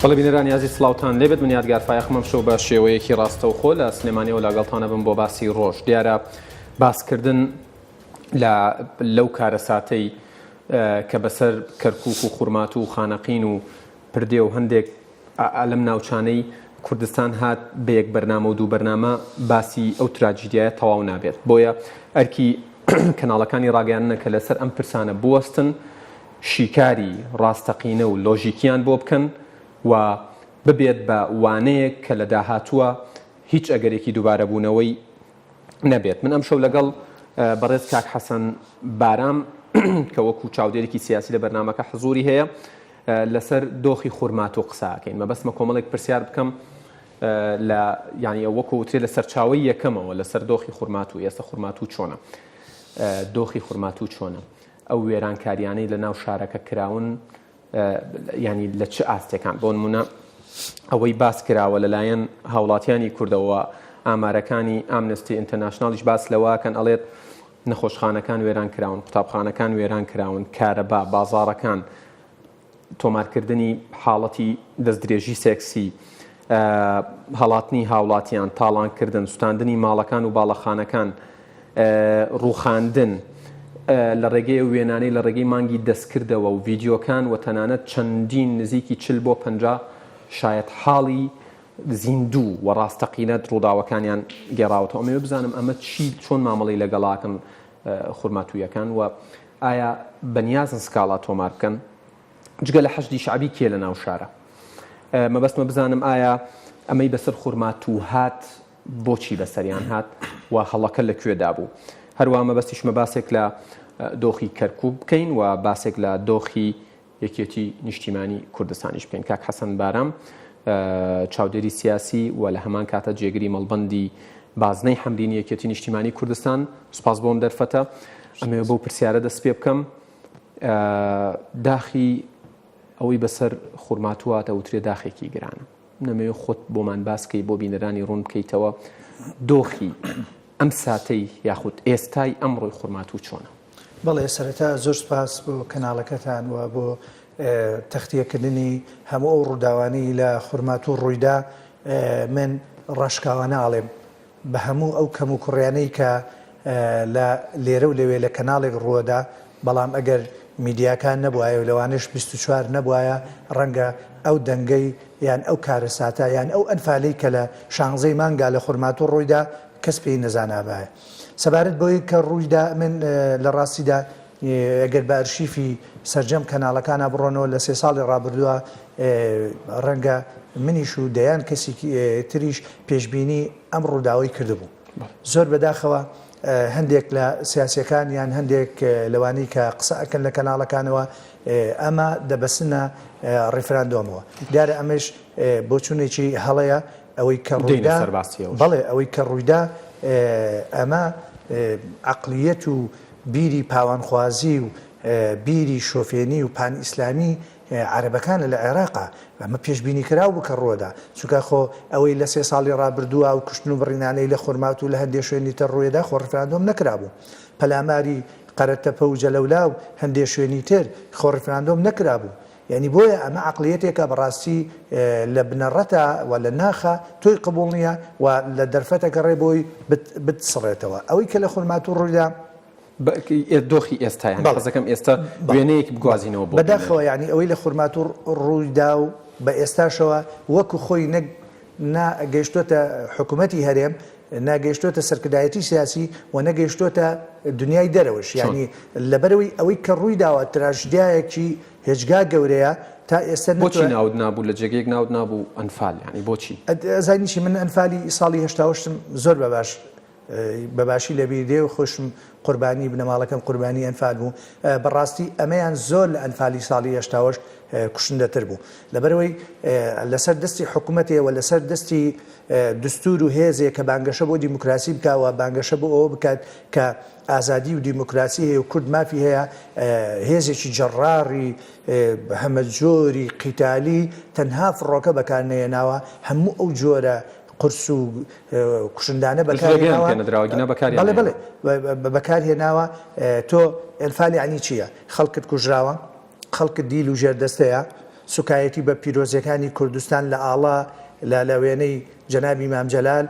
بەڵێ بینەرانی ئازیز سڵاوتان لێبێت من یادگار فایەقم ئەمشەو بە شێوەیەکی ڕاستەوخۆ لە سلێمانیەوە لەگەڵتانە بم بۆ باسی ڕۆژ دیارە باسکردن لە لەو کارەساتەی کە بەسەر کەرکوک و خورماتوو و خانەقین و پردێ و هەندێک لەم ناوچانەی کوردستان هات بە یەک بەرنامە و دوو بەرنامە باسی ئەو تراجیدیایە تەواو نابێت بۆیە ئەرکی کەناڵەکانی ڕاگەیاندنە کە لەسەر ئەم پرسانە بوەستن شیکاری ڕاستەقینە و لۆژیکیان بۆ بکەن و ببێت بە وانەیەک کە لە داهاتووە هیچ ئەگەرێکی دووبارەبوونەوەی نەبێت. من ئەمشەو لەگەڵ بەڕێز کاک حەسەن بارام کە وەکو چاودێرێکی سیاسی لە بەرنامەکە حزوری هەیە لەسەر دۆخی خورماتوو قسە ئەکەین. مەبەستمە کۆمەڵێک پرسیار بکەم لە یانی وەکو وترێ لە سەرچاوەی یەکەمەوە لەسەر دۆخی خورماتوو ئێستا خورماتوو چۆنە؟ دۆخی خورماتوو چۆنە؟ ئەو وێرانکاریانەی لە ناو شارەکە کراون یانی لە چ ئاستێکان بۆ نمونە ئەوەی باس کراوە لەلایەن هاوڵاتیانی کوردەوە ئامارەکانی ئامنستی ئینتەرناشناڵیش باس لەوەکەن ئەڵێت نەخۆشخانەکان وێران کراون قوتابخانەکان وێران کراون کارەبا بازاڕەکان تۆمارکردنی حاڵەتی دەستدرێژی سێکسی هەڵاتنی هاوڵاتیان، تاڵانکردن، سوتاندنی ماڵەکان و باڵەخانەکان، ڕووخاندن، لە ڕێگەی ئەو وێنانەی لە ڕێگەی مانگی دەستکردەوە و ڤیدیۆکان و تەنانەت چەندین نزیکی 40 بۆ 50 شایەتحاڵی زیندوو و ڕاستەقینە ڕووداوەکانیان گێڕاوەتەوە. ئەمەوێ بزانم ئەمە چی چۆن مامەڵەی لەگەڵاکەن خورماتوویەکان و ئایا بەنیازن سکاڵا تۆمار بکەن؟ جگە لە حەشدی شەعبی کێ لە ناو شارە؟ مەبەستمە بزانم ئایا ئەمەی بەسەر خورماتوو هات بۆچی بەسەریان هات و هەڵەکە لە کوێدا بوو؟ هەروەها مەبەستیشمە باسێک لە دۆخی کەرکوک بکەین و باسێک لە دۆخی یەکێتی نیشتیمانی کوردستانیش بکەین. کاک حەسەن بارام چاودێری سیاسی و لە هەمان کاتە جێگری مەڵبەندی بازنەی حەمرینی یەکێتی نیشتیمانی کوردستان سوپاس بۆم دەرفەتە ئەمەوێ بەو پرسیارە دەست پێ بکەم داخی ئەوەی بەسەر خورماتووە دەوترێ داخێکی گرانە. نەمەوێ خۆت بۆمان باس کەی بۆ بینەرانی ڕوون بکەیتەوە دۆخی ئەم ساتەی یاخود ئێستای ئەمڕۆی خورماتوو چۆنە؟ بەڵێ سەرەتا زۆر سوپاس بۆ کەناڵەکەتان و بۆ تەختیەکردنی هەموو ئەو ڕووداوانەی لە خورماتوو ڕوویدا من ڕاشکاوانە ئەڵێم بە هەموو ئەو کەموکوڕیانەی کە لە لێرە و لەوێ لە کەناڵێک ڕووەدا، بەڵام ئەگەر میدیاکان نەبوایە و لەوانەش 24 نەبوایە، ڕەنگە ئەو دەنگەی یان ئەو کارەساتە یان ئەو ئەنفالەی کە لە شانزەی مانگا لە خورماتوو ڕوویدا کەس پێی نەزانابایە. سەبارەت بەوەی کە ڕوویدا من لە ڕاستیدا گەر بە ئەرشیفی سەرجەم کەناڵەکانا بڕۆنەوە لە سێ ساڵی ڕابردووە ڕەنگە منیش و دەیان کەسی تریش پێشبینی ئەم ڕووداوەی کردبوو. زۆر بەداخەوە هەندێک لە سیاسیەکان یان هەندێک لەوانەی کە قسە ئەکەن لە کەناڵەکانەوە ئەمە دەبەسنە ڕیفراندۆمەوە. دیارە ئەمەش بۆچوونێکی هەڵەیە ئەوەی کە ڕوویدا بەڵێ ئەوەی کە ڕوویدا ئەمە عەقڵیەت و بیری پاوانخوازی و بیری شۆفێنی و پان ئیسلامی عەرەبەکانە لە عێراقا، ئەمە پێشبینیکراو بوو کە ڕووەدا، چونکە خۆ ئەوەی لە سێ ساڵی ڕابردووا و کوشتن و بڕینانەی لە خورماتوو لە هەندێ شوێنی تر ڕوویدا خۆ ڕیفراندۆم نەکرابوو، پەلاماری قەرەتەپە و جەلەولا و هەندێ شوێنی تر خۆ ڕیفراندۆم نەکرابوو، یانی بۆیە ئەمە عەقڵیەتێکە بەڕاستی لە بنەڕەتا و لە ناخا تۆی قبوڵ نییە و لە دەرفەتەگەڕێ بۆی بتسڕێتەوە. ئەوەی کە لە خورماتوو ڕوویدا. دۆخی ئێستا یانی حەزەکەم ئێستا وێنەیەک بگوازینەوە بۆ بینەر. بەداخەوە یانی ئەوەی لە خورماتوو ڕوویدا و بە ئێستاشەوە وەکو خۆی نەک نا گەیشتۆتە حکومەتی هەرێم، نە گەیشتۆتە سەرکردایەتی سیاسی و نە گەیشتۆتە دنیای دەرەوەش. یانی لەبەرئەوەی ئەوەی کە ڕوویداوە تراژدیایەکی هێجگار گەورەیە تا ئێستا بۆچی ناوت نابوو لە جێگەیەک ناوت نابوو ئەنفال یانی بۆچی؟ ئەزانی چی من ئەنفالی ساڵی هەشتاوەشتم زۆر بە باش بە باشی لەبیر دێ و خۆشم قوربانی بنەماڵەکەم قوربانی ئەنفال بوو بەڕاستی ئەمەیان زۆر لە ئەنفالی ساڵی هەشتاوەش کوشندەتر بوو لەبەرئەوەی لەسەر دەستی حکومەتێ و لەسەر دەستی دستور و هێزێ کە بانگەشە بۆ دیموکراسی بکا و بانگەشە بۆ ئەوە بکات کە ئازادی و دیموکراسی هەیە و کورد مافی هەیە، هێزێکی جەڕاڕی هەمەجۆری قیتالی تەنها فڕۆکە بەکار نەهێناوە، هەموو ئەو جۆرە قورس و کوشندانە بەکارهێناوە. بەڵێ بەڵێ بەکارهێناوە. تۆ ئەنفال یەعنی چییە؟ خەڵکت کوژراوە، خەڵکت دیل و ژێردەستەیە. سوکایەتی بە پیرۆزیەکانی کوردستان لە ئاڵا لە لە وێنەی جەنابی مام جەلال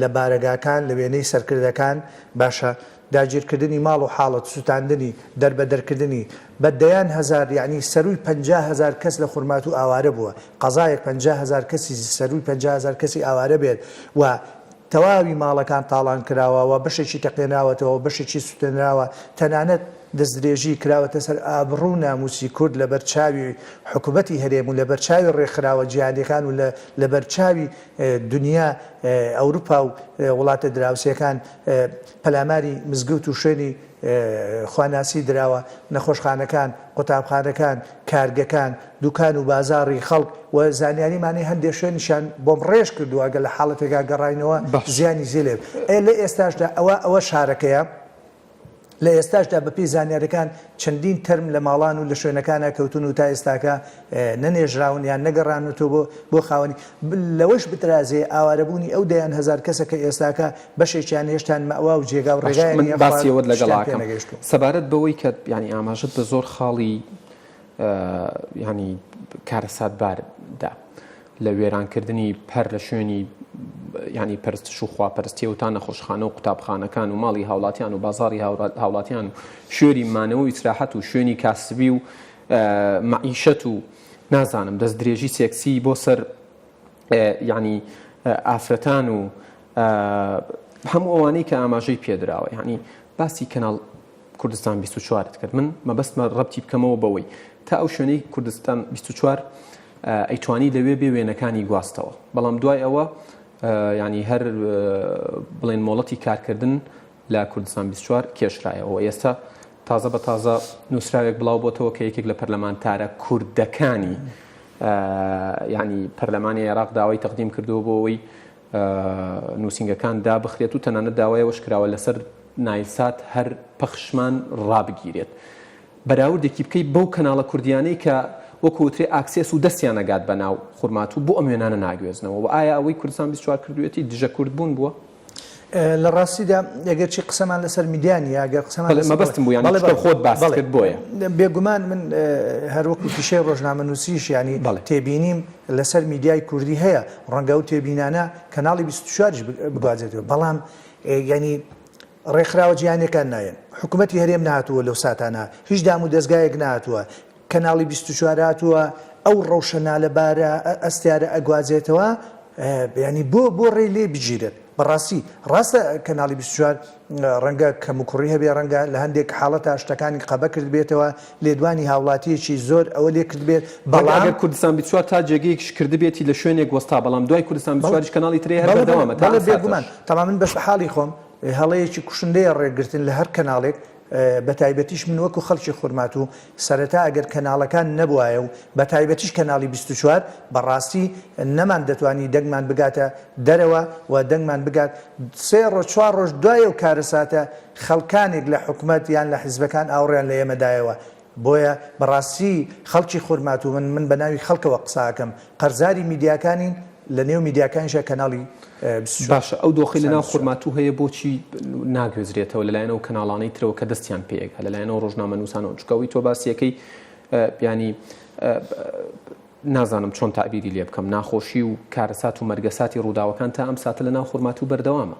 لە بارەگاکان لە وێنەی سەرکردەکان باشە داگیرکردنی ماڵ و حاڵت سوتاندنی دەربەدەرکردنی بە دەیان هەزار یەعنی سەرووی 50 هەزار کەس لە خورماتوو ئاوارە بووە قەزایەک 50 هەزار کەسی سەرووی 50 هەزار کەسی ئاوارە بێت و تەواوی ماڵەکان تاڵان کراوە و بەشێکی تەقێنراوەتەوە و بەشێکی سوتێنراوە، تەنانەت دەستدرێژی کراوەتە سەر ئابڕوو و ناموسی کورد لەبەر چاوی حکومەتی هەرێم و لەبەر چاوی ڕێکخراوە جیهانیەکان و لەبەر چاوی دونیا ئەوروپا و وڵاتە دراوسێکان پەلاماری مزگەوت و شوێنی خواناسی دراوە، نەخۆشخانەکان، قوتابخانەکان، کارگەکان، دوکان و بازاڕی خەڵک و زانیاریمان هەیە هەندێ شوێنیشیان بۆمبڕێژ کردووە ئەگەر لە حاڵەتێکا گەڕاینەوە باش. زیانی زێ لێ ئێ لە ئێستاشدا ئەوە ئەوە شارەکەیە لە ئێستاشدا بەپێی زانیاریەکان چەندین تەرم لە ماڵان و لە شوێنەکانا کەوتوون و تا ئێستاکە نەنێژراون یان نەگەڕانەتەوە بۆ بۆ خاوەنی لەوەش بترازێ ئاوارەبوونی ئەو دەیان هەزار کەسە کە ئێستاکە بەشێکیان هێشتان مەئوا و جێگا و باش ڕێگایان من نییە باسی خوار ئەوەت لەگەڵا شتیان پێ ئەکەم نەگەیشتووە. سەبارەت بەوەی کە یانی ئاماژەت بە زۆر خاڵی یانی کارەساتبار دا لە وێرانکردنی هەر لە شوێنی ینی پەرستش و خواپەرستیەوە تا نەخۆشخانە و قوتابخانەکان و ماڵی هاوڵاتیان و بازاری هاوڵاتیان و شوێری مانەوە و ئیسراحەت و شوێنی کاسبی و مەعیشەت و نازانم دەست درێژی سێکسی بۆ سەر یعنی ئافرەتان و هەموو ئەوانەی کە ئاماژەی پێدراوە یعنی باسی کەناڵ کوردستان 24 کرد من مەبەستمە ڕەبتی بکەمەوە بەوەی تا ئەو شوێنەی کوردستان 24 ئەیتوانی لەوێ بێ وێنەکانی گواستەوە بەڵام دوای ئەوە ینی هەر بڵێن مۆڵەتی کارکردن لە کوردستان 24 کێشرایەوە ئێستا تازە بە تازە نووسراوێک بڵاو بۆتەوە کە یەکێک لە پەرلەمانتارە کوردەکانی ینی پەرلەمانی عێراق داوای تەقدیم کردووە بۆ ئەوەی نووسینگەکان دابخرێت و تەنانەت داوای ئەوەش کراوە لەسەر نایلسات هەر پەخشمان ڕابگیرێت. بەراوردێکی بکەی بەو کەناڵە کوردیانەی کە وەکو وترێ access و دەستیان ئەگات بە ناو خورماتوو بۆ ئەم وێنانە ناگوێزنەوە وە ئایا ئەوەی کوردستان 24 کردوویەتی دژە کورد بوون بووە؟ لە ڕاستیدا ئەگەرچی قسەمان لەسەر میدیا نییە ئەگەر قسەمان بەڵێ مەبەستم بوو یانی چونکە خۆت باست کرد بۆیە. بێگومان من هەر وەکو پیشەی ڕۆژنامەنووسیش یانی تێبینیم لەسەر میدیای کوردی هەیە ڕەنگە ئەو تێبینانە کەناڵی 24 یش بگوازێتەوە بەڵام یانی ڕێکخراوە جیهانیەکان نایەن حکوومەتی هەرێم نهاتووە لەو ساتانە هیچ دام و دەستگایەک نهاتووە کەناڵی 24 هاتووە ئەو ڕەوشە نالەبارە ئەستیارە ئەگوازێتەوە ینی بۆ بۆ ڕێ لێ بگیرێت بەڕاستی ڕاستە کەناڵی 24 ڕەنگە کەموکوڕی هەبێ ڕەنگە لە هەندێک حاڵەتا شتەکانی قەبە کردبێتەوە لێدوانی هاوڵاتیەکی زۆر ئەوە لێ کردبێت بەڵام ئەگەر کوردستان 24 تا جێگەیەکیش کردبێتی لە شوێنێک وەستا بەڵام دوای کوردستان 24 یش کەناڵی ترێ هەر بەردەوامە تا ئەم بەڵێ بێگومان ساتەش. تەما من بەش حاڵی خۆم هەڵەیەکی کوشندەیە ڕێگرتن لە هەر کەناڵێک بەتایبەتیش من وەکو خەڵکی خورماتوو سەرەتا ئەگەر کەناڵەکان نەبوایە و بەتایبەتیش کەناڵی 24 بەڕاستی نەمان دەتوانی دەنگمان بگاتە دەرەوە و دەنگمان بگات سێ ڕۆژ چوار ڕۆژ دوای ئەو کارەساتە خەڵکانێک لە حکومەت یان لە حیزبەکان ئاوڕیان لە ئێمە دایەوە بۆیە بەڕاستی خەڵکی خورماتوو من من بەناوی خەڵکەوە قسە ئەکەم قەرزاری میدیاکانین لە نێو میدیاکانیشا کەناڵی 24 باشە ئەو دۆخەی لەناو 24. خورماتوو هەیە بۆچی ناگوێزرێتەوە لەلایەن ئەو کەناڵانەی ترەوە کە دەستیان پێ ئەگا لەلایەن ئەو ڕۆژنامەنووسانەوە چونکە ئەوەی تۆ باسی ئەکەی یانی نازانم چۆن تەعبیری لێ بکەم ناخۆشی و کارەسات و مەرگەساتی ڕووداوەکان تا ئەم ساتە لەناو خورماتوو بەردەوامە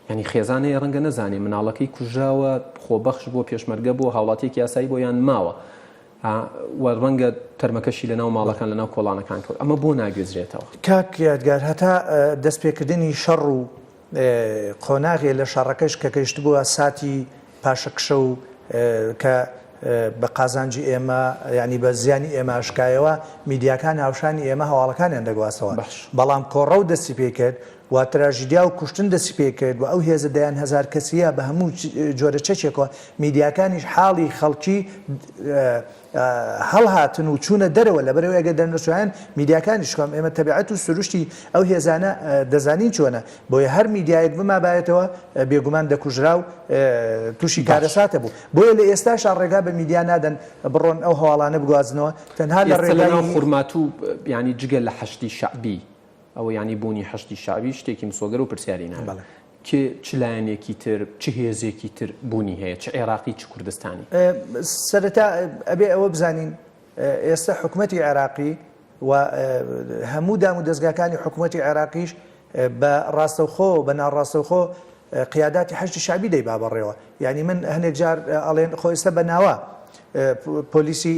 یانی خێزان هەیە ڕەنگە نەزانێ مناڵەکەی کوژراوە خۆبەخش بووە پێشمەرگە بووە هاوڵاتیەکی یاسایی بووە یان ماوە و ڕەنگە تەرمەکەشی لەناو ماڵەکان لەناو کۆڵانەکان کەوت ئەمە بۆ ناگوێزرێتەوە؟ کاک یادگار هەتا دەستپێکردنی شەڕ و قۆناغێ لە شەڕەکەش کە گەیشتبووە ساتی پاشەکشە و کە بە قازانجی ئێمە یانی بە زیانی ئێمە ئەشکایەوە میدیاکان هاوشانی ئێمە هەواڵەکانیان دەگواستەوە بەڵام کۆڕەو دەستی پێ کرد و تراژیدیا و کوشتن دەستی پێ کرد و ئەو هێزە دەیان هەزار کەسییە بە هەموو جۆرە چەکێکەوە میدیاکانیش حاڵی خەڵکی هەڵهاتن و چوونە دەرەوە لەبەرئەوەی ئەگەر دەرنەچوایەن میدیاکانیش کۆم ئێمە تەبیعەت و سروشتی ئەو هێزانە دەزانین چۆنە بۆیە هەر میدیایەک بمابایەتەوە بێگومان دەکوژرا و تووشی کارەساتە بوو بۆیە لە ئێستاشا ڕێگا بە میدیا نادەن بڕۆن ئەو هەواڵانە بگوازنەوە تەنها لە ئێستا لەناو ڕێگای خورماتوو یانی جگە لە حەشدی شەعبی ئەوە یانی بوونی حەشدی شەعبی شتێکی مسۆگەر و پرسیاری ناوێت. بەڵێ. کێ چ لایەنێکی تر چ هێزێکی تر بوونی هەیە چ عێراقی چ کوردستانی؟ سەرەتا ئەبێ ئەوە بزانین. ئێستا حکومەتی عێراقی و هەموو دام و دەزگاکانی حکومەتی عێراقیش بە ڕاستەوخۆ و بە ناڕاستەوخۆ قیاداتی حەشدی شەعبی دەیبا بەڕێوە. یانی من هەنێک جار ئەڵێن خۆ ئێستا بە ناوە پۆلیسی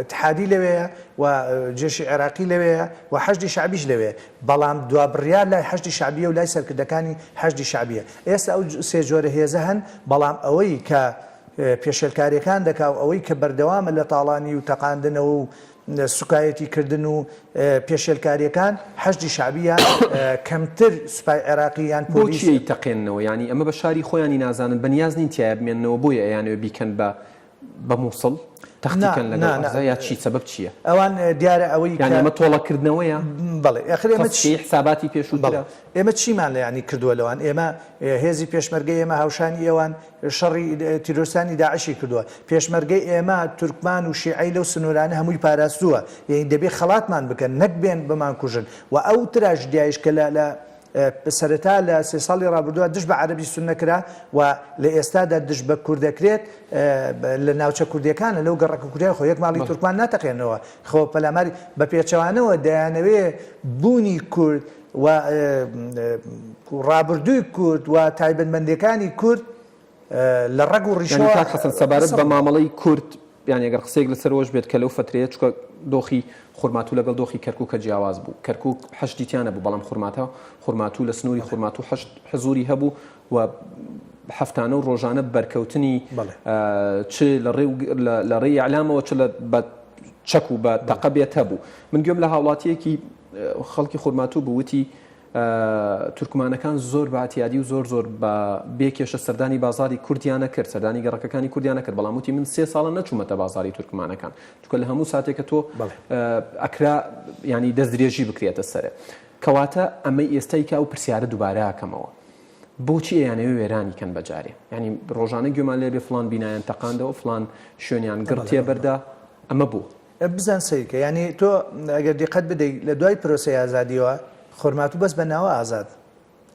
اتحادی لەوێیە و جێشی عێراقی لەوێیە و حەشدی شەعبیش لەوێیە، بەڵام دوا بڕیار لای حەشدی شەعبیە و لای سەرکردەکانی حەشدی شەعبیە. ئێستا ئەو سێ جۆرە هێزە هەن، بەڵام ئەوەی کە پێشێلکاریەکان دەکا و ئەوەی کە بەردەوامە لە تاڵانی و تەقاندنەوە و سوکایەتی کردن و پێشێلکاریەکان حەشدی شەعبیە کەمتر سوپای عێراقی یان پۆلیس. بۆچی ئەیتەقێننەوە یانی ئەمە بە شاری خۆیانی نازانن بەنیاز نین تیایا بمێننەوە بۆیە ئەیانەوێ بیکەن بە بە موسڵ تەختی کەن لەگەڵ ئەرزا یا چی سەبەب چیە؟ ئەوان دیارە ئەوەی یانی ئەمە تۆڵە کردنەوەیە؟ بەڵێ ئەخر ئێمە تەسفیەی حساباتی پێشووترە؟ ئێمە چیمان لە یانی کردووە لەوان ئێمە هێزی پێشمەرگەی ئێمە هاوشانی ئێوان شەڕی تیرۆرستانی داعشی کردووە پێشمەرگەی ئێمە تورکمان و شیعەی لەو سنوورانە هەمووی پاراستووە یانی دەبێ خەڵاتمان بکەن نەک بێن بمانکوژن و ئەو تراژدیایش کە لە لە سەرەتا لە سێ ساڵی ڕابردووە دژ بە عەرەبی سوننە کرا و لە ئێستادا دژ بە کورد دەکرێت لە ناوچە کوردیەکانە لەو گەڕەکە کوردیان خۆ یەک ماڵی تورکمان ناتەقێنەوە خۆ پەلاماری بە پێچەوانەوە دەیانەوێ بوونی کورد و ڕابردووی کورد و تایبەتمەندیەکانی کورد لە ڕەگ و ڕیشەوە کاک حەسەن سەبارەت بە مامەڵەی کورد یانی ئەگەر قسەیەک لەسەر ئەوەش بێت کە لەو فەترەیە چونکە دۆخی خورماتوو لەگەڵ دۆخی کەرکووکە جیاواز بوو کەرکووک حەشدی تیا نەبوو بەڵام خورماتە خورماتوو لە سنووری خورماتوو حەشد حزووری هەبوو و هەفتانە و ڕۆژانە بەرکەوتنی چ لە ڕێ لە ڕێی ئیعلامەوە چ لە بە چەک و بە تەقە بێت هەبوو من گوێم لە هاوڵاتیەکی خەڵکی خورماتوو بوو وتی تورکمانەکان زۆر بە ئەتیادی و زۆر زۆر بە بێ کێشە سەردانی بازاری کوردیان نەکرد سەردانی گەڕەکەکانی کوردیان نەکرد بەڵام وتی من سێ ساڵە نەچوومەتە بازاری تورکمانەکان چونکە لە هەموو ساتێکە تۆ ئەکرا ینی دەستدرێژی بکرێتە سەرێ کەواتە ئەمەی ئێستای کە ئەو پرسیارە دووبارە ئەکەمەوە بۆچی ئەیانەوێ وێرانی کەن بەجارێ ینی ڕۆژانە گوێمان لێ بێ فلان بینایان تەقاندەوە فلان شوێنیان گڕ تێبەردا ئەمە بۆ بزان سەیرکە یانی تۆ ئەگەر دیقەت بدەی لە دوای پرۆسەی ئازادیەوە خۆرماتوو بەس بە ناوە ئازاد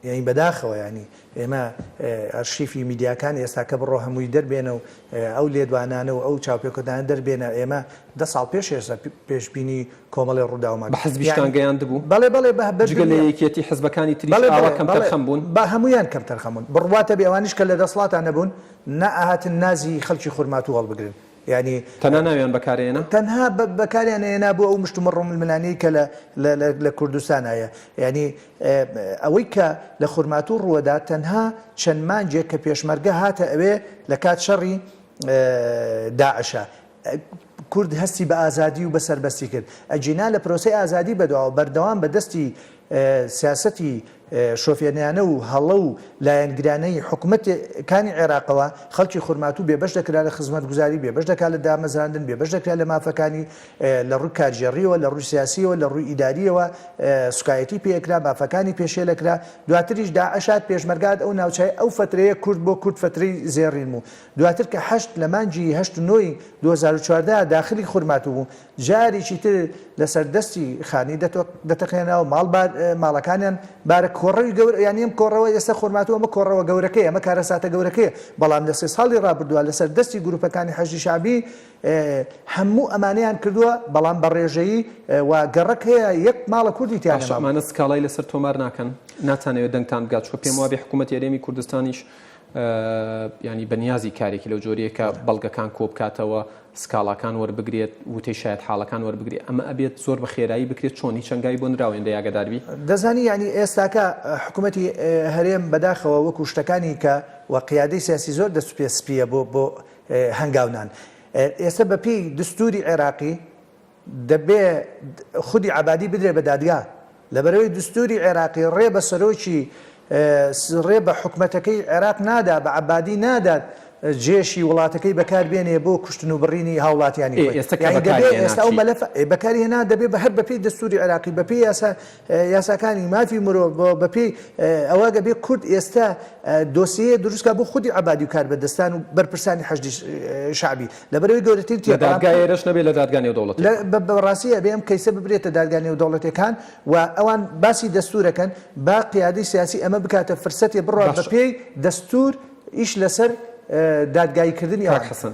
یانی بەداخەوە یانی ئێمە ئەرشیفی میدیاکان ئێستا کە بڕۆ هەمووی دەربێنە و ئەو لێدوانانە و ئەو چاوپێکەوتانە دەربێنە ئێمە دە ساڵ پێش ئێستا پێشبینی کۆمەڵی ڕووداومان بە حزبیشتان گەیاندبوو بەڵێ بەڵێ بە جگە لە یەکێتی حزبەکانی تریش ئاوا کەمتەرخەم بوون بە هەمویان کەمتەرخەم بوون بڕواتە بێ ئەوانیش کە لە دەسەڵاتان نەبوون نەئەهاتن نازی خەڵکی خورماتوو هەڵبگرن یانی. تەنها ناویان بەکار ئەیەنا؟ تەنها بەکاریان ئەیەنا بۆ ئەو مشتومڕ و ململانێی کە لە لە لە کوردستان هەیە. یانی ئەوەی کە لە خورماتوو ڕووەدا تەنها چەند مانگێک کە پێشمەرگە هاتە ئەوێ لە کات شەڕی داعشا کورد هەستی بە ئازادی و بە سەربەستی کرد. ئەگینا لە پرۆسەی ئازادی بەدواوە بەردەوام بە دەستی سیاسەتی شۆفێنیانە و هەڵە و لایەنگرانەی حکومەتەکانی عێراقەوە خەڵکی خورماتوو بێبەش دەکرا لە خزمەتگوزاری، بێبەش دەکرا لە دامەزراندن، بێبەش دەکرا لە مافەکانی لە ڕووی کارگێڕییەوە، لە ڕووی سیاسییەوە، لە ڕووی ئیدارییەوە سوکایەتی پێ ئەکرا، مافەکانی پێشێل ئەکرا. دواتریش داعش هات، پێشمەرگە هات ئەو ناوچەیە، ئەو فەترەیە کورد بۆ کورد فەترەی زێڕین بوو. دواتر کە حەشد لە مانگی هەشت و نۆی 2014 داخلی خورماتوو بوو، جارێکی تر لەسەر دەستی خانی دەتەقێنەوە ماڵ بار ماڵەکانیان بارە کۆڕەوی گەورە یانی ئەم کۆڕەوە ئێستا خۆرماتوو ئەمە کۆڕەوە گەورەکەیە ئەمە کارەساتە گەورەکەیە بەڵام لە سێ ساڵی ڕابردووە لەسەر دەستی گروپەکانی حەشدی شەعبی هەموو ئەمانەیان کردووە بەڵام بە ڕێژەیی و گەڕەک هەیە یەک ماڵە کوردی تیا باشە نەمابوو. ئەمانە سکاڵای لەسەر تۆمار ناکەن؟ ناتانەوێت دەنگتان بگات چونکە پێم وابێ حکوومەتی هەرێمی کوردستانیش یانی بەنیازی کارێکی لەو جۆرەیە کە بەڵگەکان کۆبکاتەوە، سکاڵاکان وەربگرێت، وتەی شایەتحاڵەکان وەربگرێت، ئەمە ئەبێت زۆر بە خێرایی بکرێت، چۆن؟ هیچ هەنگاوی بۆ نراوە هێندەی ئاگادار بی؟ دەزانی یانی ئێستاکە حکومەتی هەرێم بەداخەوە وەکو شتەکانی کە و قیادەی سیاسی زۆر دەست و پێ سپیە بۆ بۆ هەنگاونان ئێستا بە پێی دستوری عێراقی دەبێ خودی عەبادی بدرێ بە دادگا لەبەرئەوەی دستوری عێراقی ڕێ بە سەرۆکی ڕێ بە حکومەتەکەی عێراق نادا بە عەبادی نادات جێشی وڵاتەکەی بەکار بێنێ بۆ کوشتن و بڕینی هاوڵاتیانی ئێ خۆی ئێستا کە یانی بەکاری دەبێ هێنا ئێستا ئەو چی؟ مەلەفە ئێ بەکاری هێنا دەبێ بە هەر بەپێی دەستوری عێراقی بەپێی یاسا یاساکانی مافی مرۆڤ بۆ بەپێی ئەوە دەبێ کورد ئێستا دۆسیەیە دروست کا بۆ خودی عەبادی و کاربەدەستان و بەرپرسانی حەشدی شەعبی لەبەرئەوەی گەورەترین لە تێپەڕان دادگا ئێرەش نەبێ لە دادگا نێودەوڵەتیەکان. بە بەڕاستی ئەبێ ئەم کەیسە ببرێتە دادگا نێودەوڵەتیەکان و ئەوان باسی دەستورەکەن با قیادەی سیاسی ئەمە بکاتە فرسەتێ بڕوات بە باشە. پێی دەستور ئیش لەسەر دادگایی کردنی کاک ئەوان. حەسەن.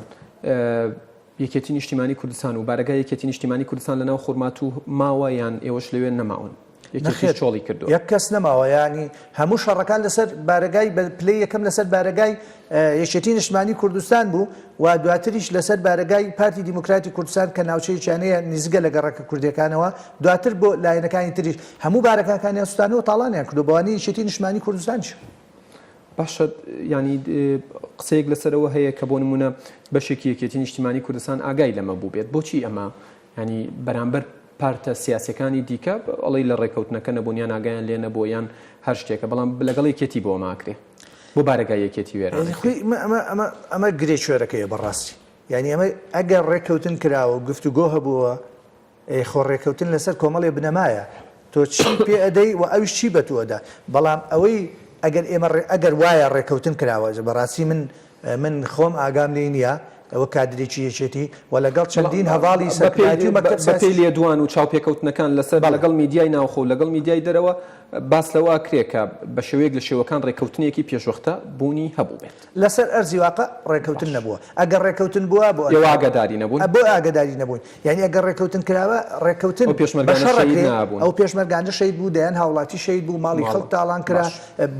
یەکێتی نیشتیمانی کوردستان و بارەگای یەکێتی نیشتیمانی کوردستان لەناو خورماتوو ماوە یان ئێوەش لەوێ نەماون؟ یەکێتیش نەخێر چۆڵی کردووە. یەک کەس نەماوە یانی هەموو شەڕەکان لەسەر بارەگای بە پلەی یەکەم لەسەر بارەگای یەکێتی نیشتمانی کوردستان بوو و دواتریش لەسەر بارەگای پارتی دیموکراتی کوردستان کە ناوچەیەکیان هەیە نزیکە لە گەڕەکە کوردیەکانەوە دواتر بۆ لایەنەکانی تریش هەموو بارەگاکانیان سوتانەوە تاڵانیان کردو بەوانەی یەکێتی نیشتمانی کوردستانیش. باشە یانی قسەیەک لەسەرەوە هەیە کە بۆ نمونە بەشێکی یەکێتی نیشتیمانی کوردستان ئاگای لەمە بوو بێت بۆچی ئەمە ینی بەرامبەر پارتە سیاسەکانی دیکە ئەڵی لە ڕێکەوتنەکە نەبوون یان ئاگایان لێ نەبوو یان هەر شتێکە بەڵام لەگەڵ یەکێتی بۆ ماکرێ بۆ بارەگای یەکێتی وێران ئەمە ئەمە ئەمە گرێ کوێرەکەیە بەڕاستی یعنی ئەمە ئەگەر ڕێککەوتن کراوە گفتوگۆ هەبووە ئەی خۆ ڕێکەوتن لەسەر کۆمەڵێ بنەمایە تۆ چی پێ ئەدەی و ئەویش چی بە تۆ ئەدا بەڵام ئەوەی ئەگەر ئێمە ئەگەر وایە ڕێکەوتن کراوە بەڕاستی من من خۆم ئاگام لێی نییە ئەوە کادرێکی یەکێتی و لەگەڵ چەندین هەڤاڵی سەرکردایەتی و مەکتەب بەپێی سیاسی لێدوان و چاوپێکەوتنەکان لەسەر بەڵێ. لەگەڵ میدیای ناوخۆ و لەگەڵ میدیای دەرەوە باس لەوە ئەکرێ کە بە شێوەیەک لە شێوەکان ڕێککەوتنێکی پێشوەختە بوونی هەبووبێت. لەسەر ئەرزی واقع ڕێکەوتن باش. نەبووە ئەگەر ڕێکەوتن بووە بۆ ئێوە ئاگاداری نەبوون؟ بۆ ئاگاداری نەبووین یانی ئەگەر ڕێکەوتن کراوە ڕێکەوتن ئەو بە پێشمەرگانە شەڕ شەهید ئەکرێ نابوون. ئەو پێشمەرگانە شەهید بوو دەیان هاوڵاتی شەهید بوو ماڵی ماڵ خەڵک تاڵان کرا باش.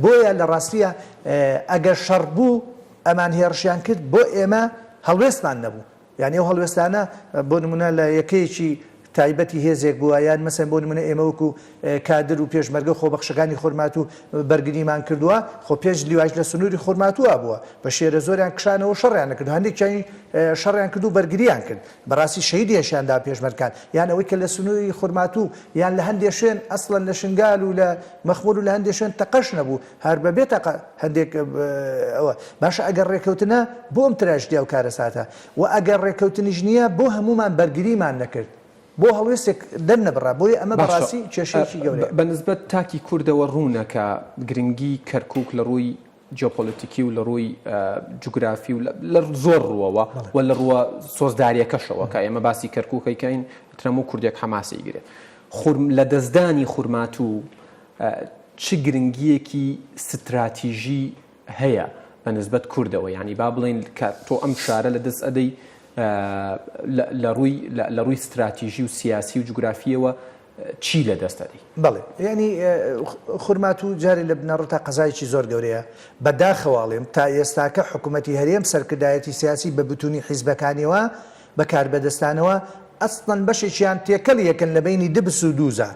بۆیە لە ڕاستیە ئەگەر شەڕ بوو ئەمان هێڕشیان کرد بۆ ئێمە هەڵوێستمان نەبوو یانی ئەو هەڵوێستانە بۆ نمونە لە یەکەیەکی تایبەتی هێزێک بووە یان مەسەن بۆ نمونە ئێمە وەکو کادر و پێشمەرگە خۆبەخشەکانی خورماتوو بەرگریمان کردووە خۆ پێنج لیوایش لە سنووری خورماتووە بووە بە شێرە زۆریان کشانەوە شەڕیان نەکرد هەندێکیان شەڕیان کرد و بەرگریان کرد بەڕاستی شەهیدیشیان دا پێشمەرگان یان ئەوەی کە لە سنووری خورماتوو یان لە هەندێ شوێن ئەسڵەن لە شنگال و لە مەخمور و لە هەندێ شوێن تەقەش نەبوو هەر بەبێ تەقە هەندێک ئەوە باشە ئەگەر ڕێکەوتنە بۆ ئەم تراژدیا و کارەساتە و ئەگەر ڕێکەوتنیش نییە بۆ هەموومان بەرگریمان نەکرد بۆ هەڵوێستێک دەرنەبڕا بۆیە ئەمە باشە بەڕاستی کێشەیەکی گەورەیە. بە نسبەت تاکی کوردەوە ڕوونە کە گرنگی کەرکوک لە ڕووی جیۆپۆلیتیکی و لە ڕووی جوگرافی و لە زۆر ڕووەوە و لە ڕووە سۆزداریەکەشەوە کە ئێمە باسی کەرکوکەکەین ترەم و کوردێک حەماسی گرێت خورم لە دەستدانی خورماتوو چ گرنگییەکی ستراتیژی هەیە بە نسبەت کوردەوە یانی با بڵێین کە تۆ ئەم شارە لە دەست ئەدەی لە ڕووی لە ڕووی ستراتیژی و سیاسی و جوگرافیەوە چی لە دەست ئەدەی؟ بەڵێ یانی خورماتوو جارێ لە بنەڕەتا قەزایەکی زۆر گەورەیە بە داخەوە ئەڵێم تا ئێستاکە حکوومەتی هەرێم سەرکردایەتی سیاسی بە بتونی حیزبەکانیەوە بە کاربەدەستانەوە ئەسڵەن بەشێکیان تێکەڵ یەکن لە بەینی دبس و دووزا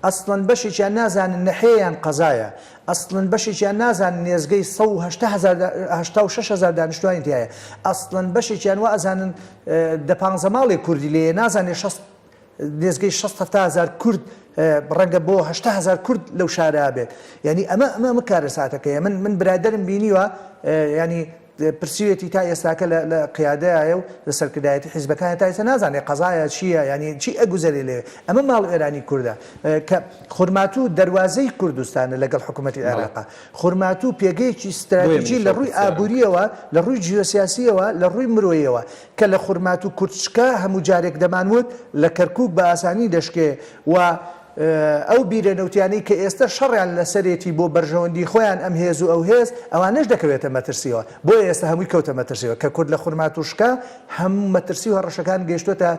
ئەسڵەن بەشێکیان نازانن نەحێ یان قەزایە ئەسڵەن بەشێکیان نازانن نێزگەی 180 هەزار 86 هەزار دانیشتوانی تیایە ئەسڵەن بەشێکیان وا ئەزانن دە پانزە ماڵێک کوردی لێیە نازانێ شەست نێزگەی شەست 70 هەزار کورد ڕەنگە بۆ 80 هەزار کورد لەو شارە بێت یعنی ئەمە ئەمە ئەمە کارەساتەکەیە من من برادەرم بینیوە ینی پرسیویەتی تا ئێستاکە لە لە قیادەیایە و لە سەرکردایەتی حیزبەکانە تا ئێستا نازانێ قەزایە چییە یانی چی ئەگوزەرێ لەوێ ئەمە ماڵ ئێرانی کوردە کە خورماتوو دەروازەی کوردستانە لەگەڵ حکوومەتی عێراقا خورماتوو پێگەیەکی بۆیە ستراتیجی منیش لە ئەو ڕووی پرسیارەم کرد. ئابوورییەوە لە ڕووی جیۆسیاسییەوە لە ڕووی مرۆیەوە کە لە خورماتوو کورد شکا هەموو جارێک دەمانوت لە کەرکووک بە ئاسانی دەشکێ و ئەو بیرە نەوتیانەی کە ئێستە شەڕیان لەسەرێتی بۆ بەرژەوەندی خۆیان ئەم هێز و ئەو هێز ئەوانەش دەکەوێتە مەترسیەوە بۆیە ئێستە هەمووی کەوتە مەترسیەوە کە کورد لە خورماتوو شکا هەموو مەترسی و هەڕەشەکان گەیشتۆتە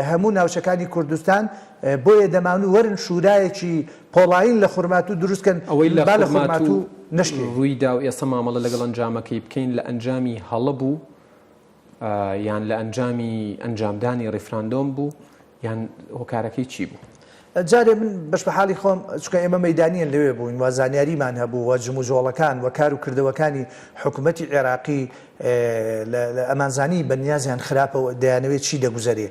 هەموو ناوچەکانی کوردستان بۆیە دەمانو وەرن شورایەکی پۆڵایین لە خورماتوو دروست کەن ئەوەی لە با لە خورماتوو خورماتوو نەشکێین. ڕوویدا و ئێستا مامەڵە لەگەڵ ئەنجامەکەی بکەین لە ئەنجامی هەڵە بوو یان لە ئەنجامی ئەنجامدانی ڕیفراندۆم بوو یان هۆکارەکەی چی بوو؟ جارێ من بەش بە حاڵی خۆم چونکە ئێمە مەیدانیەن لەوێ بووین و زانیاریمان هەبوو و جموجۆڵەکان و کار و کردەوەکانی حکوومەتی عێراقی ئەمانزانی بە نیازیان خراپە و دەیانەوێت چی دەگوزەرێ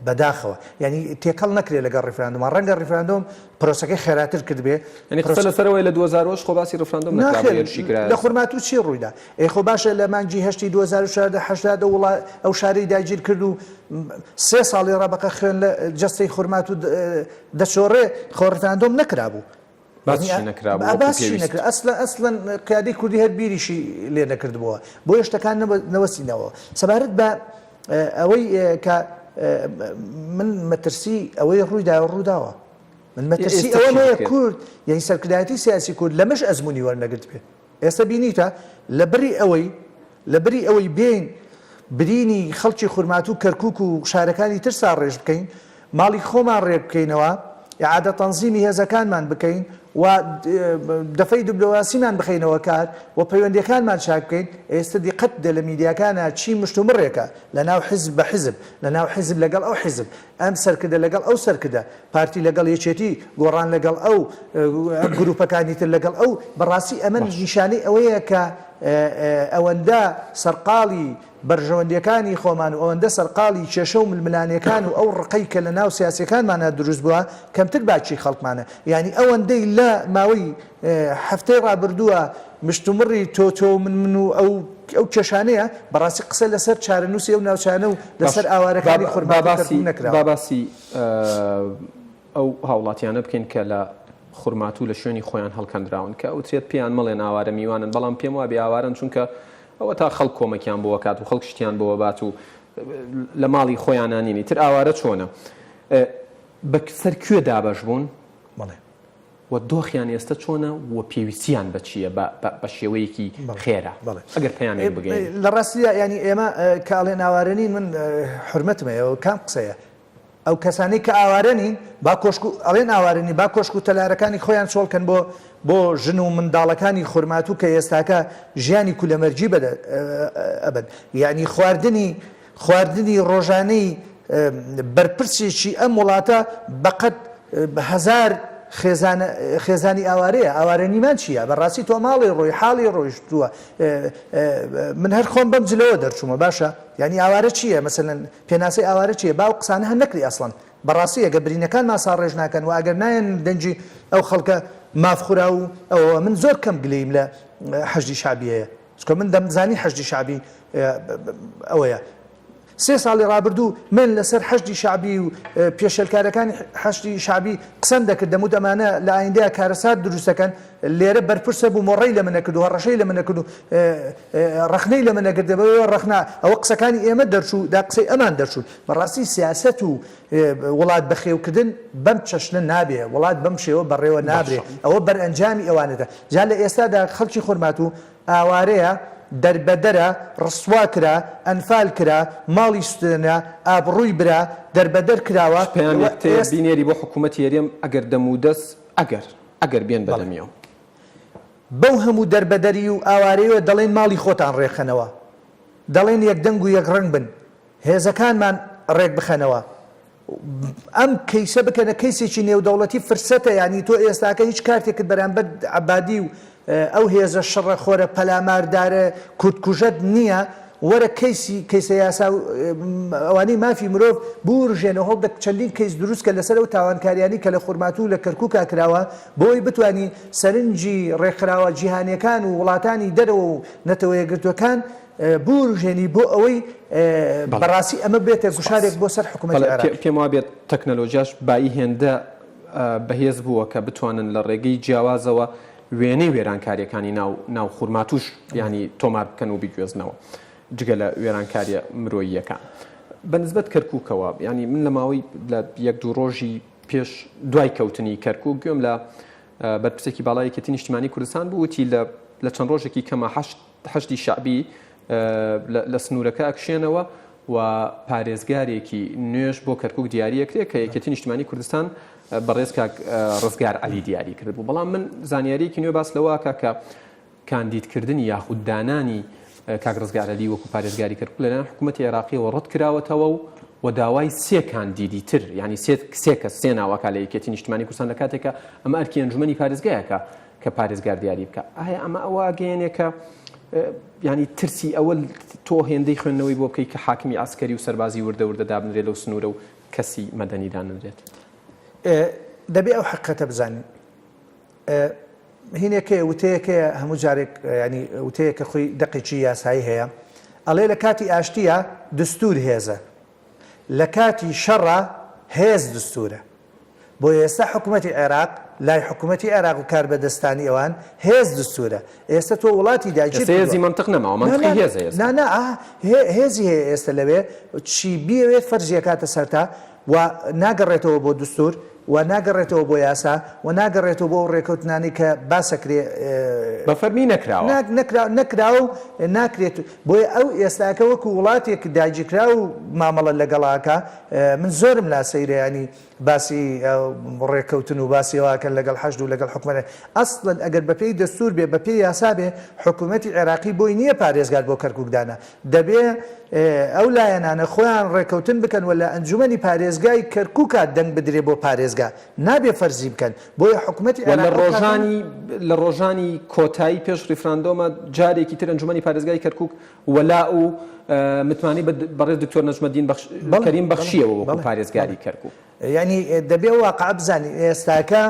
بەداخەوە یعنی تێکەڵ نەکرێت لەگەڵ ڕیفراندۆم ڕەنگە ڕیفراندۆم پرۆسەکەی خێراتر کردبێ یعنی قسە لەسەرەوەی لە 2000 خۆ باسی ڕیفراندۆم نەکرا هێرشی کرا لە خورماتوو چی ڕوویدا ئەی خۆ باشە لە مانگی هەشتی 2014 هەشتا دە وڵا ئەو شارەی داگیر کرد و سێ ساڵی ڕەبەقە خوێن لە جەستەی خورماتوو دەچۆڕێ خۆ ڕیفراندۆم نەکرابوو باسیشی نەکرابوو وەکو باسیشی پێویست. نەکرا ئەسڵەن ئەسڵەن قیادەی کوردی هەر بیریشی لێ نەکردبووە بۆیە شتەکان نەوەستینەوە سەبارەت بە ئەوەی کە من مەترسی ئەوەی ڕوویداوە ڕووداوە من مەترسی ئێستا ئەوە چی هەیە بکرێت؟ کورد یعنی سەرکردایەتی سیاسی کورد لەمەش ئەزموونی وەرنەگرت بێ ئێستا بینیتە لە بری ئەوەی لە بری ئەوەی بێین. برینی خەڵکی خورماتوو و کەرکوک و شارەکانی تر ساڕێژ بکەین، ماڵی خۆمان ڕێک بکەینەوە، ئیعادە تەنزیمی هێزەکانمان بکەین و دەفەی دبلۆماسیمان بخەینەوە کار و پەیوەندیەکانمان چاک بکەین، ئێستە دیقەت بدە لە میدیاکانا چی مشتومڕێکە لە ناو حیزب بە حیزب، لە ناو حیزب لەگەڵ ئەو حیزب، ئەم سەرکردە لەگەڵ ئەو سەرکردە، پارتی لەگەڵ یەکێتی، گۆڕان لەگەڵ ئەو، گروپەکانی تر لەگەڵ ئەو، بەڕاستی ئەمە نیشانەی ئەوەیە کە ئەوەندە سەرقاڵی بەرژەوەندیەکانی خۆمان و ئەوەندە سەرقاڵی کێشە و ململانێکان و ئەو ڕقەی کە لە ناو سیاسیەکانمانا دروست بووە کەمتر باکی خەڵکمانە یانی ئەوەندەی لە ماوەی هەفتەی ڕابردووە مشتومڕی تۆ تۆ و من من و ئەو ئەو کێشانەیە بەڕاستی قسە لەسەر چارەنووسی ئەو ناوچانە و باش لەسەر ئاوارەکانی با خورماتوو باسی کەرکوک با نەکراوە. باسی ئەو هاوڵاتیانە بکەین کە لە خورماتوو لە شوێنی خۆیان هەڵکەندراون کە ئەوترێت پێیان مەڵێن ئاوارە میوانن بەڵام پێم وابێ ئاوارەن چونکە ئەوە تا خەڵک کۆمەکیان بۆ ئەکات و خەڵک شتیان بۆ ئەبات و لە ماڵی خۆیانا نین ئیتر ئاوارە چۆنە بە سەر کوێ دابەش بوون بەڵێ. و دۆخیان ئێستە چۆنە و پێویستیان بە چییە بە بە شێوەیەکی بەڵێ خێرا بەڵێ ئەگەر پەیامێک بگەیەنی. لە ڕاستیدا یانی ئێمە کە ئەڵێن ئاوارە نین من حورمەتم هەیە ئەوە کام قسەیە ئەو کەسانەی کە ئاوارە نین با کۆشک و ئەڵێن ئاوارە نین با کۆشک و تەلارەکانی خۆیان چۆڵ کەن بۆ بۆ ژن و منداڵەکانی خورماتوو کە ئێستاکە ژیانی کولەمەرگی بەدە ئەبن یانی خواردنی خواردنی ڕۆژانەی بەرپرسێکی ئەم وڵاتە بەقەد هەزار خێزان خێزانی ئاوارەیە ئاوارە نیمان چییە بەڕاستی تۆ ماڵی ڕۆی حاڵی ڕۆیشتووە من هەر خۆم بەم جلەوە دەرچوومە باشە یعنی ئاوارە چییە مەسەلەن پێناسەی ئاوارە چییە با ئەو قسانە هەر نەکری ئەسڵەن بەڕاستی ئەگەر برینەکانمان ساڕێژ ناکەن و ئەگەر نایەن دەنگی ئەو خەڵکە ماف خوراو و ئەوەوە من زۆر کەم گلەییم لە حەشدی شەعبی هەیە چونکە من دەمزانی حەشدی شەعبی ئەوەیە سێ ساڵی ڕابردوو من لەسەر حەشدی شەعبی و پێشێلکارەکانی حەشدی شەعبی قسەم دەکرد دەموت ئەمانە لە ئایندەیا کارەسات دروست دەکەن لێرە بەرپرسە بوو مۆڕەی لە من ئەکرد و هەڕەشەی لە من ئەکرد و ڕەخنەی لە من ئەگرت دەبەوە ڕەخنە ئەوە قسەکانی ئێمە دەرچوو دا قسەی ئەمان دەرچوون بەڕاستی سیاسەت و وڵات بەخێوکردن بەم چەشنە نابێ وڵات بەم شێوە بەڕێوە نابرێ باشە. ئەوە بەرئەنجامی ئەوانەتە جا لە ئێستادا خەڵکی خورماتوو ئاوارەیە دەربەدەرە ڕسوا کرا ئەنفال کرا ماڵی سوتێنرا ئابڕووی برا دەربەدەر کراوە چ پەیامێکت هەیە ئێست بینێری بۆ حکوومەتی هەرێم ئەگەر دەمودەست ئەگەر ئەگەر بێن بە بەڵێ. دەمیەوە؟ بەو هەموو دەربەدەری و ئاوارەیەوە دەڵێن ماڵی خۆتان ڕێکخەنەوە، دەڵێن یەکدەنگ و یەکڕەنگ بن، هێزەکانمان ڕێکبخەنەوە، ئەم کەیسە بکەنە کەیسێکی نێودەوڵەتی فرسەتە، یانی تۆ ئێستاکە هیچ کارتێکت بەرامبەر عەبادی و ئەو هێزە شڕە خۆرە پەلاماردارە کوردکوژەت نییە، وەرە کەیسی کەیسە یاسا و ئەوانەی مافی مرۆڤ بورژێنە هەوڵدە چەندین کەیس دروست کە لەسەر ئەو تاوانکاریانەی کە لە خورماتوو و لە کەرکوکا کراوە بۆی بتوانی سەرنجی ڕێکخراوە جیهانیەکان و وڵاتانی دەرەوە و نەتەوە یەکگرتوەکان بورژێنی بۆ ئەوەی بەڵێ بەڕاستی ئەمە بێتە سوپاس. گوشارێک بۆ سەر حکومەتی بەڵێ عێراقی. پێم وابێت تەکنەلۆجیاش بایی هێندە بەهێز بووە کە بتوانن لە ڕێگەی جیاوازەوە وێنەی وێرانکارییەکانی ناو ناو خورماتووش یانی تۆمار بکەن و بیگوێزنەوە جگە لە وێرانکارییە مرۆییەکان. بە نسبەت کەرکووکەوە یانی من لە ماوەی لە یەک دوو ڕۆژی پێش دوای کەوتنی کەرکووک گوێم لە بەرپرسێکی باڵای یەکێتی نیشتیمانی کوردستان بوو وتی لە لە چەند ڕۆژێکی کەمە حەشدی شەعبی لە سنوورەکە ئەکشێنەوە و پارێزگارێکی نوێش بۆ کەرکووک دیاری ئەکرێ کە یەکێتی نیشتیمانی کوردستان بەڕێز کاک ڕزگار عەلی دیاری کردبوو بەڵام من زانیاریەکی نوێ باس لەوە ئەکا کە کاندیدکردنی یاخود دانانی کاک ڕزگار عەلی وەکو پارێزگاری کەرکوک لەلایەن حکوومەتی عێراقیەوە ڕەت کراوەتەوە و و داوای سێ کاندیدی تر یعنی سێ سێ کەس سێ ناوەکە لە یەکێتی نیشتمانی کوردستان لە کاتێکە ئەمە ئەرکی ئەنجومەنی پارێزگایەکە کە پارێزگار دیاری بکە ئایا ئەمە ئەوە ئەگەیەنێ کە ینی ترسی ئەوە تۆ هێندەی خوێندنەوەی بۆ بکەیت کە حاکمی عسکەری و سەربازی وردە وردە دابنرێت لەو سنوورە و کەسی مەدەنی داننرێت. دەبێ ئەو حەقیقەتە بزانین. هینێک هەیە وتەیەک هەیە هەموو جارێک ینی وتەیەکە خۆی دەقێکی یاسایی هەیە ئەڵێ لە کاتی ئاشتیە دستور هێزە لە کاتی شەڕە هێز دستورە بۆیە ئێستا حکومەتی عێراق لای حکومەتی عێراق و کاربەدەستانی ئەوان هێز دستورە ئێستا تۆ وڵاتی داگیر ئێستا هێزی کردووە مەنتق نەماوە نا مەنتقی نا هێزە ئێستا نا نا ئا هێزی هەیە ئێستا لەوێ چی بیەوێت فەرزی ئەکاتە سەرتا. و ناگەڕێتەوە بۆ دستور و ناگەڕێتەوە بۆ یاسا و ناگەڕێتەوە بۆ ئەو ڕێکەوتنانەی کە باسەکرێ. بە فەرمی نەکراوە. نەکراوە و ناکرێت. بۆیە ئەو ئێستاکە وەکو وڵاتێک داگیرکراو مامەڵە لەگەڵا ئەکا. من زۆرم لا سەیرە یانی باسی ڕێککەوتن و باسی ئەوە ئەکەن لەگەڵ حەشد و لەگەڵ حکومەت. ئەسڵەن ئەگەر بەپێی دەستور بێ بەپێی یاسا بێ حکومەتی عێراقی بۆی نییە پارێزگار بۆ کەرکوک دانا. دەبێ ئەو لایەنانە خۆیان ڕێکەوتن بکەن و لە ئەنجومەنی پارێزگای کەرکوکا دەنگ بدرێ بۆ پارێزگا نابێ فەرزی بکەن بۆیە حکومەتی و لە عێراق ئەو کاتە. ڕۆژانی لە ڕۆژانی کۆتایی پێش ڕیفراندۆمە جارێکی تر ئەنجومەنی پارێزگای کەرکوک وەلاء و متمانەی بە بەڕێز دکتۆر نەجمەدین بەخش بەڵێ کەریم بەڵێ بەخشیەوە وەکو بەڵێ بەڵێ پارێزگاری کەرکوک. یانی دەبێ ئەو واقعە بزانین ئێستاکە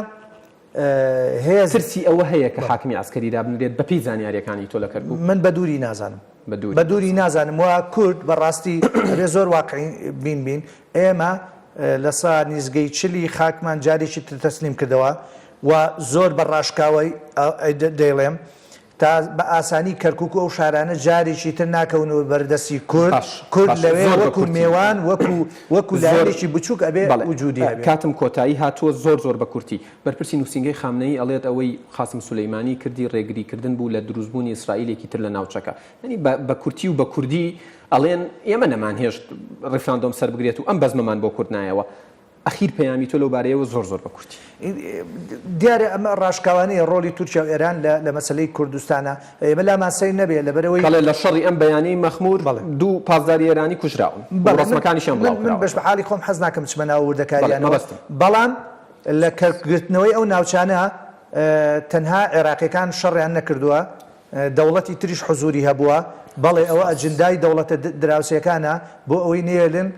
هێز. ترسی ئەوە هەیە کە حاکمی عەسکەری دابنرێت بەپێی زانیاریەکانی تۆ لە کەرکوک؟ من بە دووری نازانم. بە دووری بە دووری نازانم و کورد بە ڕاستی ئەبێ زۆر واقعی بین بین ئێمە لە سا نیزگەی چلی خاکمان جارێکی تر تەسلیم کردەوە و زۆر بە ڕاشکاوەی دەیڵێم تا بە ئاسانی کەرکوک و ئەو شارانە جارێکی تر ناکەونەوە بەر دەستی کورد، باش کورد باش لەوێ زۆر بە وەکو کورتی مێوان وەکو وەکو زۆر لایەنێکی بچوک ئەبێ بەڵێ وجودی هەبێ. کاتم کۆتایی هاتووە زۆر زۆر بە کورتی بەرپرسی نووسینگەی خامنەیی ئەڵێت ئەوەی قاسم سولەیمانی کردی ڕێگری کردن بوو لە دروستبوونی ئیسرائیلێکی تر لە ناوچەکە یانی بە بە کورتی و بە کوردی ئەڵێن ئێمە نەمانهێشت ڕیفراندۆم سەربگرێت و ئەم بەزمەمان بۆ کورد نایەوە ئەخیر پەیامی تۆ لەو بارەیەوە زۆر زۆر بە کورتی. دیارە ئەمە ڕاشکاوانەیە ڕۆڵی تورکیا و ئێران لە لە مەسەلەی کوردستانا ئێمە لامان سەیر نەبێ لەبەرئەوەی. بەڵێ لە شەڕی ئەم بەیانەی مەخمور بەڵێ. دوو پاسداری ئێرانی کوژراون و بەڵێ من ڕەسمەکانیشیان من بڵاو من بەش کراوەتەوە. بە حاڵی خۆم حەز ناکەم بچمە ناو بەڵێ وردەکاریانەوە مەبەستم. بەڵام لە کەرک گرتنەوەی ئەو ناوچانە تەنها عێراقیەکان شەڕیان نەکردووە دەوڵەتی تریش حزوری هەبووە، بەڵێ ئەوە ئەجندای دەوڵەتە دراوسێکانە بۆ ئەوەی نەیەلن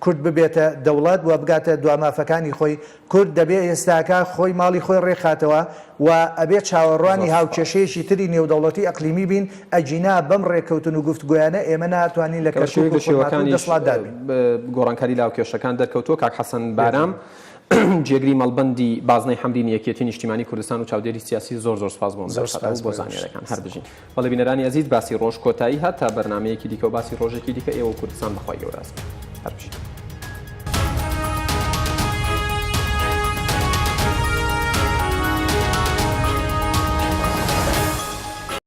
کورد ببێتە دەوڵەت و بگاتە دوا مافەکانی خۆی، کورد دەبێ ئێستاکە خۆی ماڵی خۆی ڕێکخاتەوە و ئەبێ چاوەڕوانی زۆر سوپاس. هاوکێشەیەکی تری نێودەوڵەتی ئەقلیمی بین، ئەگینا بەم ڕێککەوتن و گفتگۆیانە ئێمە ناتوانین لە کە بە کەرکوک شێوەیەک و لە خورماتوو شێوەکانیش دەسڵاتدار بین. گۆڕانکاری لە هاوکێشەکان دەرکەوتووە، کاک حەسەن بارام. بێگومان. جێگری مەڵبەندی بازنەی حەمرینی یەکێتی نیشتیمانی کوردستان و چاودێری سیاسی زۆر زۆر سوپاس بۆ ئەم زۆر دەرفەتە سوپاس و بۆ بۆ ئێوەش. زانیارەکان هەر بژین. بەڵێ بینەرانی ئەزیز باسی ڕۆژ کۆتایی هات تا بەرنامەیەکی دیکە و باسی ڕۆژێکی دیکە ئێوە و کوردستان بەخوای گەورە ئەسپێرم. هەر بژین.